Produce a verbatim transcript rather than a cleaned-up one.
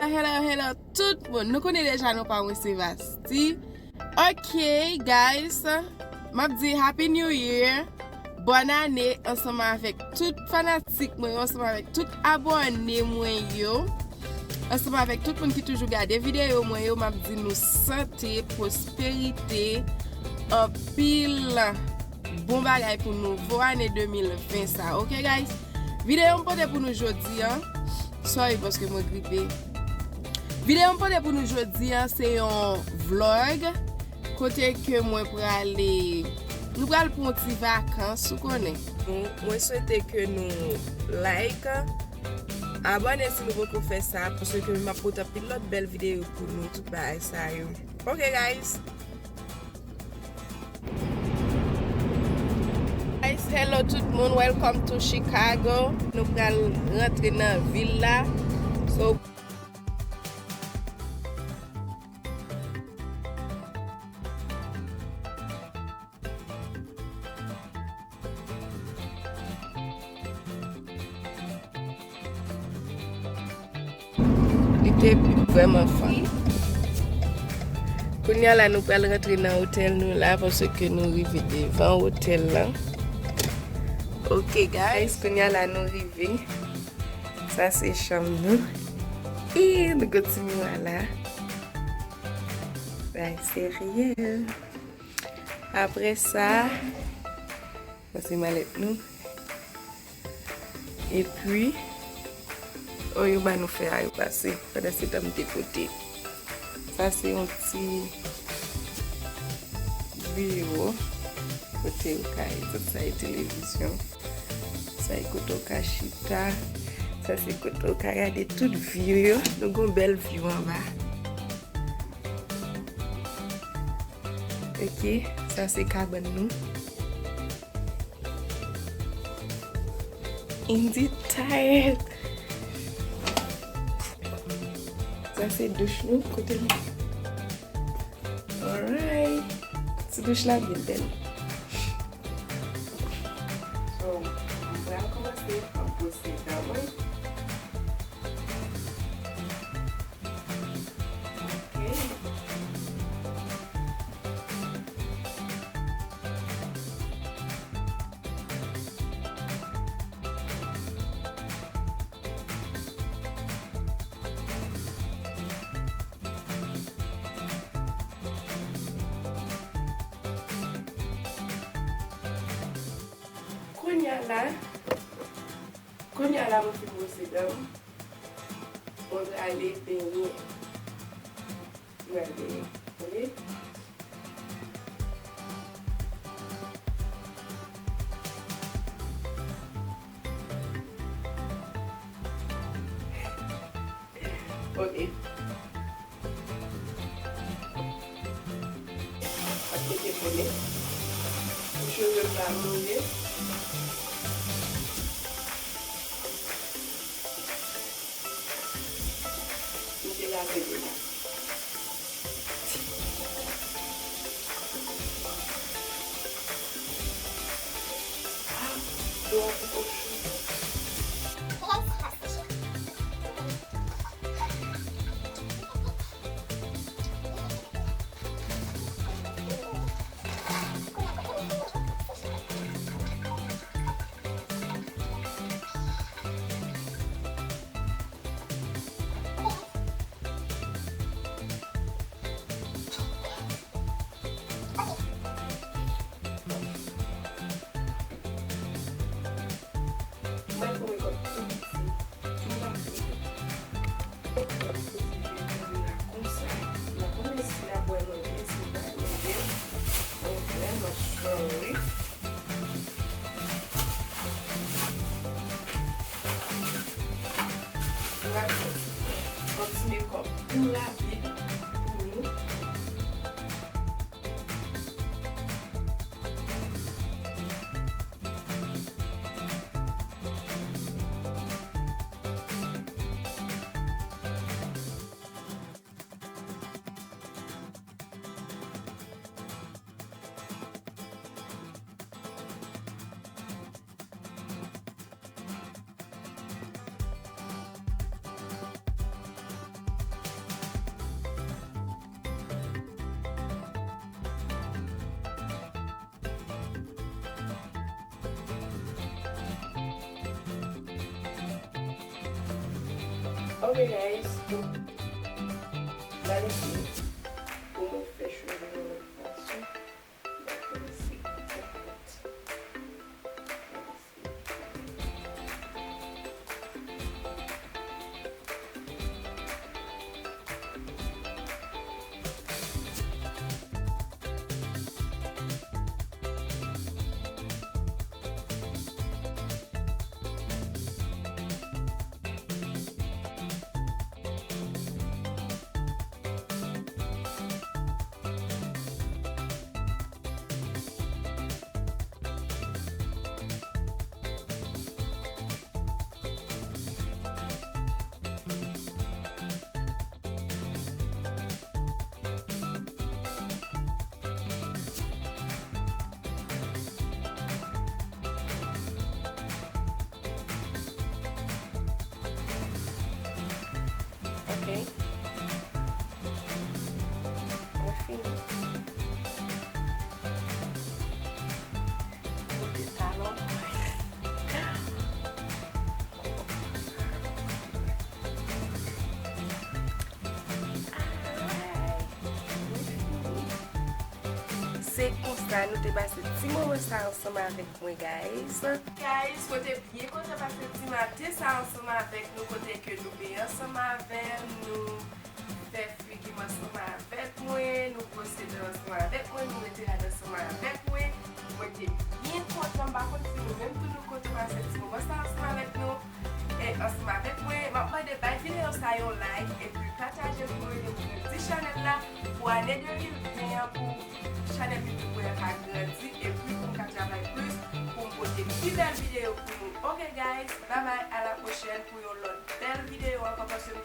Hello, hello, tout moun. Nou konnen deja non pa mwen se Vasti. Ok, guys, m ap di Happy New Year. Bòn ane ansanm avèk tout fanatik mwen yo, ansanm avèk tout abòne mwen yo, ansanm avèk tout moun ki toujou gade videyo mwen yo. M ap di nou sante, pwosperite, anpil bon bagay pou nouvo ane de mil ven sa, ok, guys? Videyo m pote pou nou jodi an, sorry paske mwen gripe. Videyo m pote pou nou jodi an se yon vlog kote ke mwen prale, nou pral pran yon ti vakans, ou konnen. Bon, mwen swete ke nou like, abòne si nou poko fè sa, paske m ap pote anpil lòt bèl videyo pou nou, tout bagay sa yo. Ok, guys. Guys, hello tout moun, welcome to Chicago. Nou pral rantre nan vil la. So, Li te vrèman fè. Kounye a la, nou pral rantre nan otèl nou la, paske nou rive devan otèl la. Ok, guys, kounye a la, nou rive. Sa se chanm nou. Ih, nou gen ti miwa la. Bagay serye. Apre sa, pase malèt nou. Epi, o, yo ba nou fè a, yo pase. Pandan se tan m te pote. Sa se yon ti biwo kote yo ka, sa se televizyon. Sa e kote w ka chita. Sa se kote w ka gade tout view yo. Nou gon bèl view anba. Ok, sa se kabann nou. Indy tired. Sa se douch nou, kote nou. Alright. Ti douch la byen bèl. So, m pral kòmanse ap bwose dan mwen. Ok. Kounye a la, kounye a la, mwen fin bwose dan m. Mwen prale benyen. Mwen prale benyen. Ok? Ok. Ap mete bonè. Pou cheve m pa mouye. M te lave li la. Ah, dlo a poko cho. Mwen fè mekòp tou piti, tou pase. Mwen fè mekòp tou piti, mwen la konsa. Mwen konnen si n ap wè mwen byen, si n pa wè mwen byen. Mwen vrèman sorry. Mwen ap fè yon ti mekòp tou rapid pou nou. Ok guys, m al eseye pou mwen fè cheve yon lòt fason. M ap fè yon seri de tèt. Ok. Mwen fini. Pote talon. Alright. Mwen fini. Se konsa nou te pase ti moman sa ansanm avèk mwen, guys. Guys, mwen te byen kontan pase ti maten sa ansanm avèk nou, kote ke nou benyen ansanm avè m, nou fè figi m ansanm avèk mwen, nou bwose dan ansanm avèk mwen, nou rete ladan ansanm avèk mwen. Mwen te byen kontan, m pa konn si nou menm tou nou kontan pase ti moman sa ansanm avèk nou. E ansanm avèk mwen, m ap mande bay videyo sa yon like epi pataje l pou ede m grandi chanèl la pou ane de mil ven an, pou chanèl YouTube mwen an ka grandi epi pou m ka travay plis pou m pote pi bèl videyo pou nou. Ok guys, bye bye, a la pwochèn pou yon lòt bèl videyo ankò, paske m